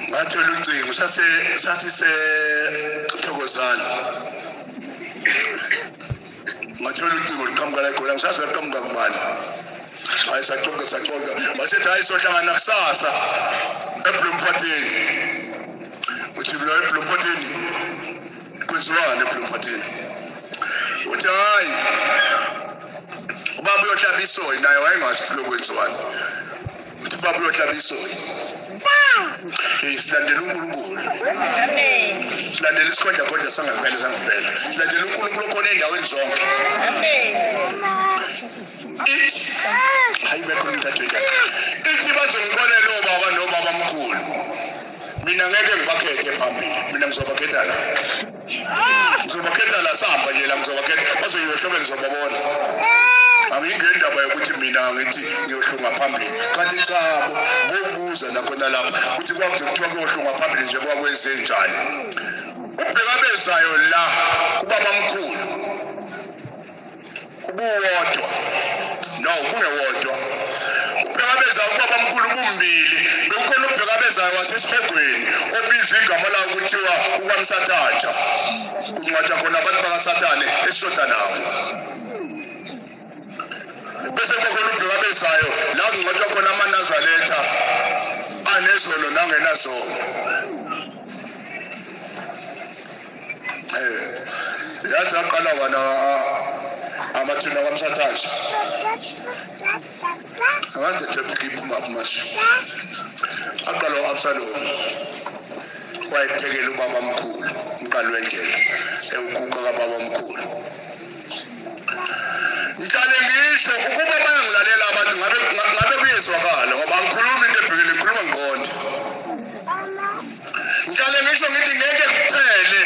Ngathola ucingo sasiseThokozana. Ngathola ucingo luqhamuka la eGoli, angisazi luqhamuka kubani. Hayi saxoxa wasethi hayi sohlangana kusasa eBloemfontein. Uthi mina eBloemfontein kwenziwani eBloemfontein? Uthi hayi ubaba uyohlaba isoyi, naye wayengazi ukuthi lokwenziwani. Uthi ubaba uyohlaba isoyi. Silandela uNkulunkulu. Amen. Silandela isikhondlakhondla sangempela sangempela. Silandela uNkulunkulu okhona ey'ndaweni zonke. Amen. Ithi hayi bekhona umthatho indaba. Ithi bazongibonela obaba nobaba mkhulu. Mina ngeke ngibakhethe phambili. Mina ngizobakhetha la. Ngizobakhetha la sihamba nje la ngizobakhetha. Bazoyiyohlobe ngizobabona. Angingeni indaba yokuthi mina ngithi ngiyohlunga phambili. Kanti cha bobuza nakhona lapha ukuthi kwakuthi kuthiwa kuyohlunga phambili nje kwakwenze njani. Ubheka bezayo la kubaba mkhulu. Ubuwodwa. No, kungewodwa. Ubheka bezayo kubaba mkhulu bumbili. Bekukhona ubheka bezayo wasesihogweni obizwa igama lawo kuthiwa ukwamsathatha. Kungcwatshwa khona abantu bakaSathane esishoda nabo. Bese kukhona ubheka bezayo la kungcwatshwa khona amaNazaretha anezono nangenazono. Yathi aqala wona amathuna kaMsathatha. Angathi topic iphuma manje. Aqala u-Absalom wayephekela ubaba mkhulu umqali wendlela ewukuka kababa mkhulu. Ngiqale ngisho ukuba bayangilalela abantu ngabe kuyezwakala ngoba angikhulumi into ebhekele, ngikhuluma ngiqonde. Ngiqale ngisho ngithi ngeke kuphele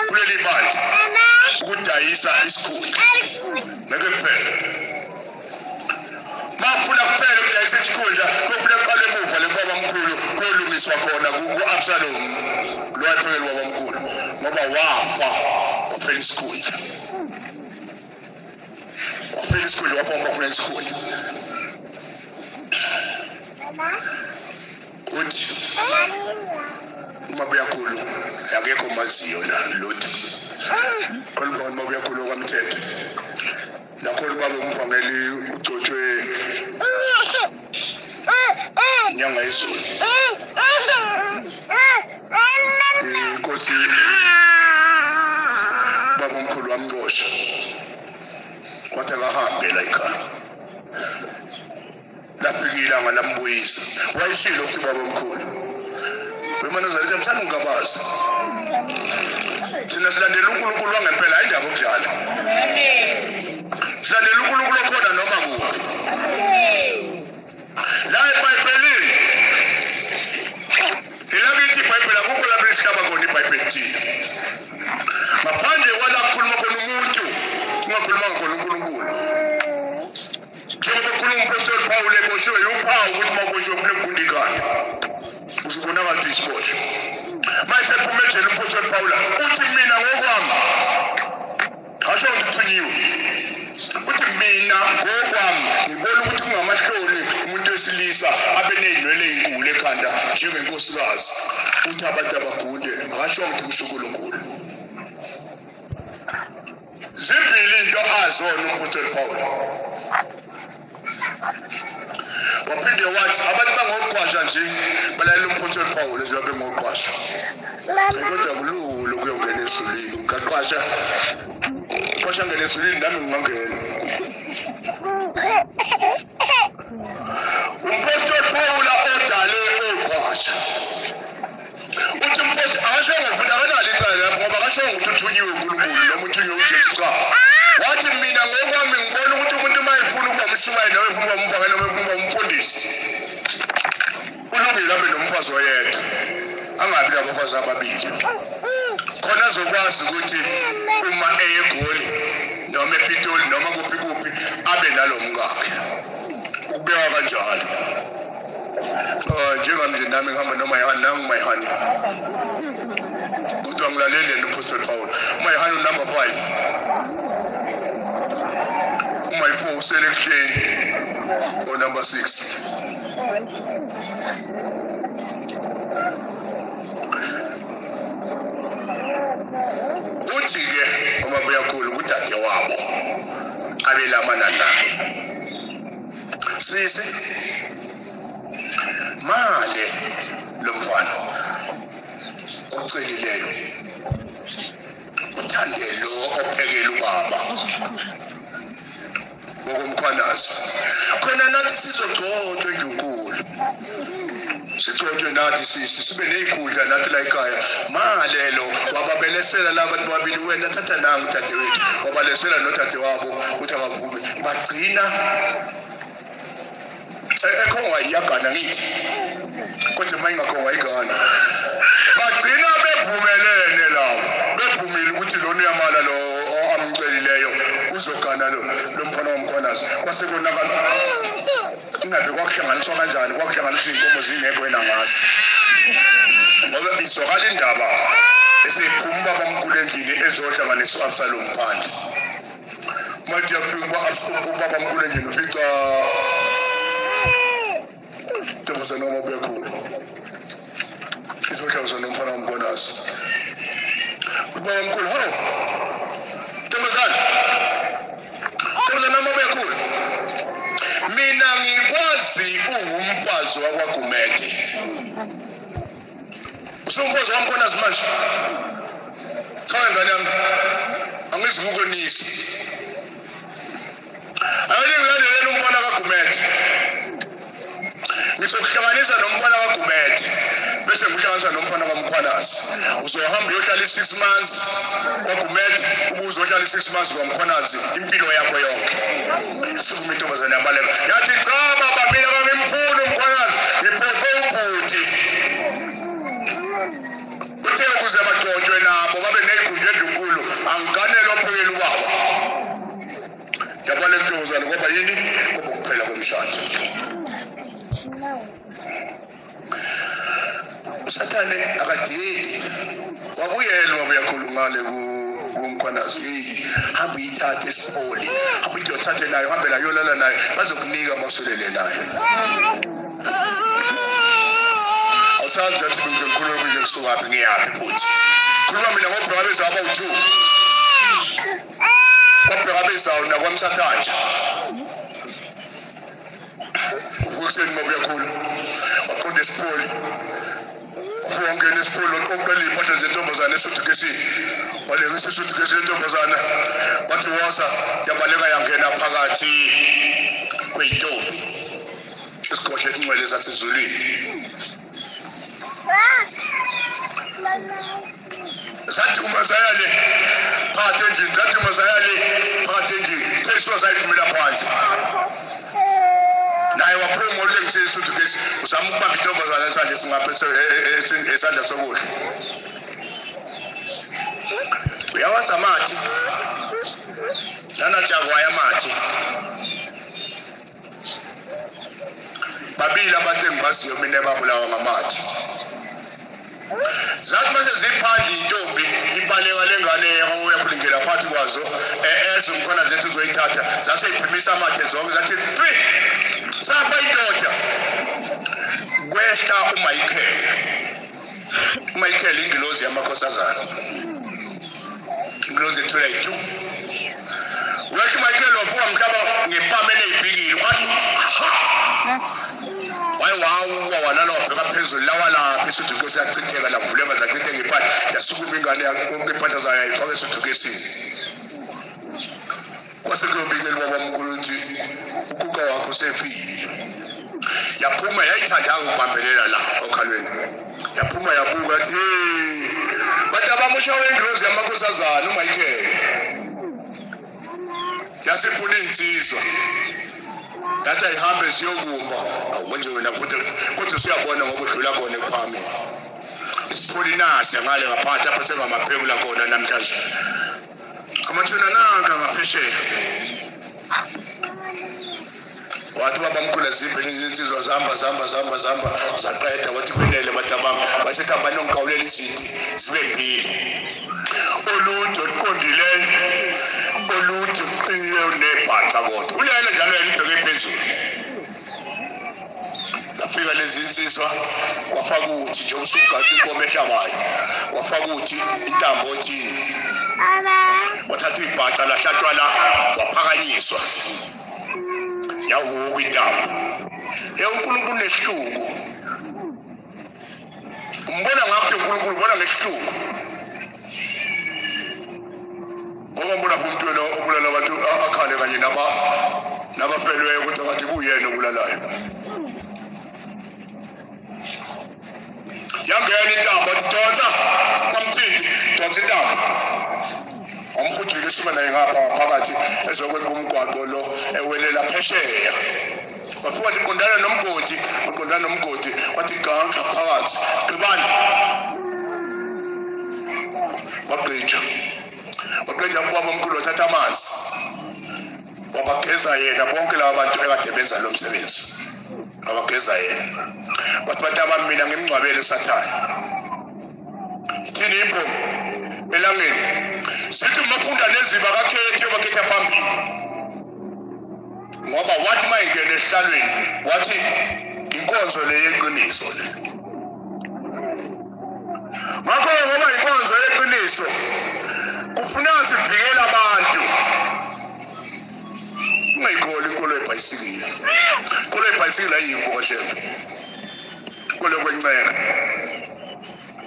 kuleli bandla ukudayisa isikhundla. Ngeke kuphele. Mafuna kuphela ukudayisa isikhundla kufuna kuqale emuva le baba mkhulu kuyolungiswa khona ku-Absalom lo wayephekela ubaba mkhulu ngoba wafa waphela isikhundla. Waphela isikhundla wafa wafuna isikhundla. Uthi uMabuyakhulu akekho maziyo la lutho. Khona uMabuyakhulu kwaMthetho. Nakhona ubaba umvangeli ugcotshwe inyanga yezulu. Inkosi baba omkhulu wamxosha. Kwathi akahambe la ekhaya. Lafika ilanga lambuyisa. Wayeshilo ukuthi baba omkhulu. WemaNazaretha mthanda ungabazi. Thina silandela uNkulunkulu wangempela, hayi indaba okudlala. Amen. Silandela uNkulunkulu okhona noma kuphi. Amen. La eBhayibhelini ilakithi iBhayibheli akukho lapho lihlaba khona iBhayibheli thina. Ngaphandle kwala kukhuluma khona umuntu, ungakhulumanga khona uNkulunkulu. Njengoba kukhuluma uMphostoli Pawulu eboshiwe, uphawu ukuthi mawuboshiwe kufuneka ugunde ikhanda. Uzubonakala ukuthi isiboshwe. Manje sephuma ejele uMphostoli Pawulu uthi mina ngokwami, asho ukuthi uthunyiwe. Uthi mina ngokwami ngibona ukuthi kungamahloni umuntu wesilisa abe ney'nwele ey'nkulu ekhanda njengenkosikazi. Uthi abantu abagunde, akasho ukuthi kusho uNkulunkulu. Zimbili into azona uMphostoli Pawulu. Waphinde wathi abantu bangoqwasha nje balalela uMphostoli Pawulu nje bengoqwasha. Kodwa kulula ukuyongena ezulwini ungaqwasha. Qwasha ngene ezulwini nami ngingangena. UMphostoli Pawulu odale oqwasha. Uthi uMphostoli akashongo futhi akanalo icala lapho ngoba akashongo ukuthi uthunyiwe uNkulunkulu noma uthunyiwe uJesu cha. Wathi mina ngokwami ngibona ukuthi umuntu uma efuna ukuba umshumayeli noma efuna ukuba umvangeli noma efuna ukuba umfundisi ulungile abe nomfazi oyedwa, angabi nabafazi ababili. Khona azokwazi ukuthi uma eye eGoli noma ePitoli noma kuphi kuphi abe nalo mkakhe. Ukubeka kanjalo. Njengami nje nami ngihamba noma Yohane nangu uMayohane. Kodwa ngilalele yena uMphostoli Pawulu. uMayohane unumber 5. Uma-4 usele ekuhleni o-number 6. Uthi-ke uMabuyakhulu kudade wabo abelamana naye, sisi male lo mfana ocelileyo uthande lo ophekela ubaba ngokomkhwanazi, khona nathi sizogcotshwa endlunkulu, sigcotshwe nathi sisi sibe ney'khundla nathi la ekhaya. Malelo wababelesela laba bantu babili, wena thatha nangu dadewethu, wabalesela nodade wabo ukuthi abavume. Bagcina ekhongwa iyagana ngithi, kodwa uma ingakhongwa igana, bagcina bevumelene labo, bevumile ukuthi lona uyamala lo amcelileyo uzogana lo mfana womkhwanazi. Kwase konakala ingabe kwakuhlanganiswa kanjani, kwakuhlanganiswa iy'nkomo zingekho wena ngazi, ngoba izwakala indaba eseyiphuma ubaba omkhulu endlini ezohlanganisa u-Absalom phandle. Manje uyafika ubaba omkhulu endlini ufica ntombazane kaMabuyakhulu izohlanganiswa nomfana womkhwanazi. Ubaba omkhulu, hawu ntombazane, ntombazane kaMabuyakhulu, mina ngikwazi ungumfazi wakwaGumede, usumfazi wamkhwanazi manje. Cha ngane yami, angizukukonisa, awulingilandelela umfana kaGumede, ngizokuhlanganisa nomfana kaGumede bese ngikuhlanganisa nomfana kaMkhwanazi. Uzohamba uyohlala i-6 months kwaGumede, ubuze uzohlala i-6 months kwaMkhwanazi impilo yakho yonke. Sukuma intombazane yabaleka yathi, cha baba, mina kangimfuni uMkhwanazi, ngiphoqe ubhuti. Uthe ukuze bagcotshwe nabo babe ney'khundla endlunkulu, angiganele ophekela ubaba. Yabaleka intombazane ngoba yini? Ngoba kuphela komshado. uSathane akadeli, wabuyela uMabuyakhulu ngale kuMkhwanazi, hamba uyithathe esipholi, hamba uyothathe nayo, hambe nayo yolala nayo, bazokunika mawusolele nayo. Awusazi ukuthi ngize ngikhulume nje kusukaphi ngiyaphi futhi. Khuluma mina ngobheka bezawo abawu-2. Kwabheka bezawo nakwamsathanja. Ukuseni Mabuyakhulu waqonda esipholi, wangena esipholi waqoqela iy'mpahla zentombazane esuthukesini, walengisa isuthukesi lentombazana, wathi woza, yabaleka yangena phakathi kwey'ntombi isigodlo esingcwele sasezulwini. Zathi uma zaya le phakathi endlini, zathi uma zaya le phakathi endlini, seyisuka zayiphumela phandle. Naye waphuma ulengise isuthukesi, uzama ukubamba intombazane esandla esingapha esandla sokudla. Uyawazi amathi lana jakwaya amathi. Babili abantu engibaziyo mina babulawa ngamathi. Zathi mase ziphandle intombi ibaleka lengane uyakhulingela phakathi kwazo, ezumkhona zethu uzoyithatha, zaseyiphimisa amathe zonke zathi 3 safa indoda. Kwehla uMichael, uMichael ingilozi yamakhosazana, ingilozi ethwele yi-2. Wehla uMichael wavuka mhlaba ngempama eneyibhikile, wathi waye walala wabheka phezulu, lawa lapha isuthuke siyachitheka, lavuleka zachitheka impahla, yasukuma ingane yakho impahla zayo yayifaka esuthukesini. Kwase kuyobikela ubabamkhulu ukuthi ukuka wakho usefile. Yaphuma yayithanda ukubambelela la okhalweni, yaphuma yabuka yathi, hey, bathi abamushawe ingilozi yamakhosazana uMichael, yasifuna iy'nsizwa, yathi ayihambe siyokumba. Awukonje wena futhi kodwa usuyabona ngoba udlula khona ekuphakameni. Isipholi nasi ngale ngaphansi apho sengamaphekula khona namhlanje, amathuna nanka ngaphesheya. Wathi babamkhulu aziphe insizwa, zihamba zihamba zihamba zihamba zaqeda, wathi kwenele batabami, basethi hamba nongikawulela izinti zibe mbili. Olude oluqondileyo, olude uqinileyo nebhaxa kodwa. Ulele njalo yena ubheke phezulu. Zafika lezi insizwa wafaka uthi nje usugade inkomo ehlabayo. Wafaka uthi intambo othini. Wathatha ibhaxa lahlatshwa la waphakanyiswa. Yawuka intambo. UNkulunkulu nesihluku. Umbona ngakho uNkulunkulu ubona ngesihluku. Ngoba mbona umuntu wena obulala abantu akhale kanye nabafelweyo kodwa kanti kuyena obulalayo. Yangena intambo donsa amthinti donsa intambo. Amphudile esuka naye ngapha phakathi ezokweqa umgwaqo lo ewelela phesheya. Wafika wathi qondana nomgodi, uqondana nomgodi wathi ganqa phakathi. Gqibani. Wagqitsha. Wagqitsha ubaba omkhulu wathatha amanzi. Wabageza yena bonke laba bantu ekade benza lo msebenzi. Wabageza yena. Wathi bantu abami mina ngimngcwabele uSathane. Ithini imbongi elangeni? Sithi mafunda neziba kakhethi obakhetha phambili. Ngoba wathi mayingena esihlalweni wathi inkonzo le yeqiniso le. Ngakho ngoba inkonzo yeqiniso kufuneka sivikele abantu. Ungayikholi inkolo yebhayisikili. Inkolo yebhayisikili ayikho kaShembe. Inkolo yokwenceka.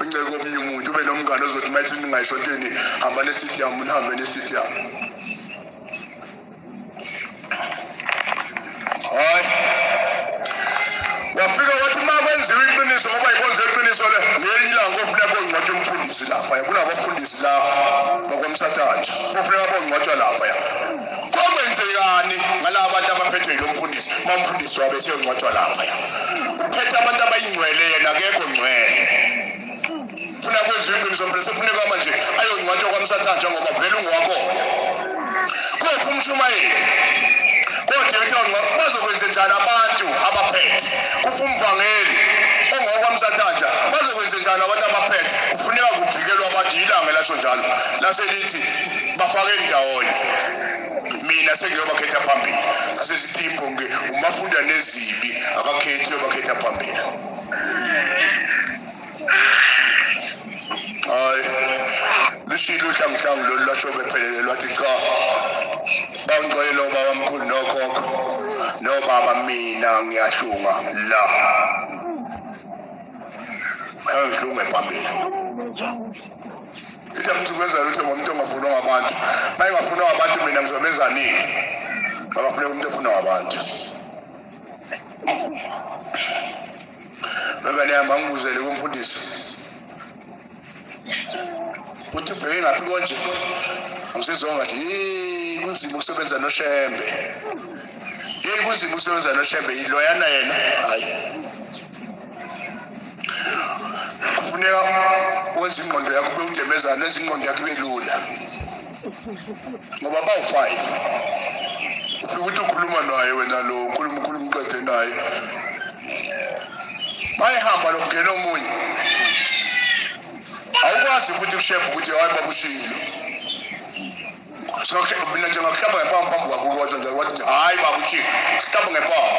Inceke komunye umuntu ube nomngane ozothi mayithi ningayisontweni hamba nesithi yami nihambe nesithi yami. Hayi. Wafika wathi uma kwenziwa iqiniso ngoba inkonzo yeqiniso le ngelinye ilanga kofuneka kongcwatshwa umfundisi lapha ya kunabafundisi la bakwamsathanja kofuneka bongcwatshwa lapha ya. Kokwenzekani ngalaba bantu abaphethwe yilo mfundisi uma umfundisi wabe eseyongcwatshwa lapha ya. Uphethe abantu abayingcwele yena akekho ngcwele. Funa kwenziwa iqiniso mphela sefuneka manje ayongcwatshwa kwamsathanja ngoba vele ungowakhona. Kophi umshumayeli? Kodwa bazokwenzenjani abantu abaphethe? Kuphi umvangeli ongokwamsathanja? Bazokwenzenjani abantu abaphethe? Kufuneka kuvikelwe abantu ilanga lasho njalo. Laselithi bafake ndawonye. Mina sengiyobakhetha phambili. Asesithi imbongi umafunda nezibi akakhethi obakhetha phambili. Hayi lishilo uhlanguhlangu lolu lwasho bephelele lwathi cha bangcwele obaba mkhulu nokhokho nobaba mina ngiyahlunga la. Ngihlunge phambili. Ithi umuntu kwenza lutho ngomuntu ongafunwa ngabantu. Mayingafunwa ngabantu mina ngizobenza nini? Ngoba kufuneka umuntu ofunwa ngabantu. Ngane yami angibuzele kumfundisi. Uthi ubheke ngaphi konje? Angisizwa ngathi hey kunzima ukusebenza noShembe. Hey kunzima ukusebenza noShembe yiloyana yena. Hayi. Kufuneka wenze ingqondo yakho ube udemezana wenze ingqondo yakho ibe lula. Ngoba bawu-5. Ufika uthi ukhuluma naye wena lo ukhuluma ukhuluma uqede naye. Bayihamba lokungena omunye. Awukwazi futhi ukushefa ukuthi hayi baba ushilo. So mina nje ngakuhlamba ngephambi phambi kwakho kodwa nje wathi hayi baba ushilo. Hlamba ngephambi.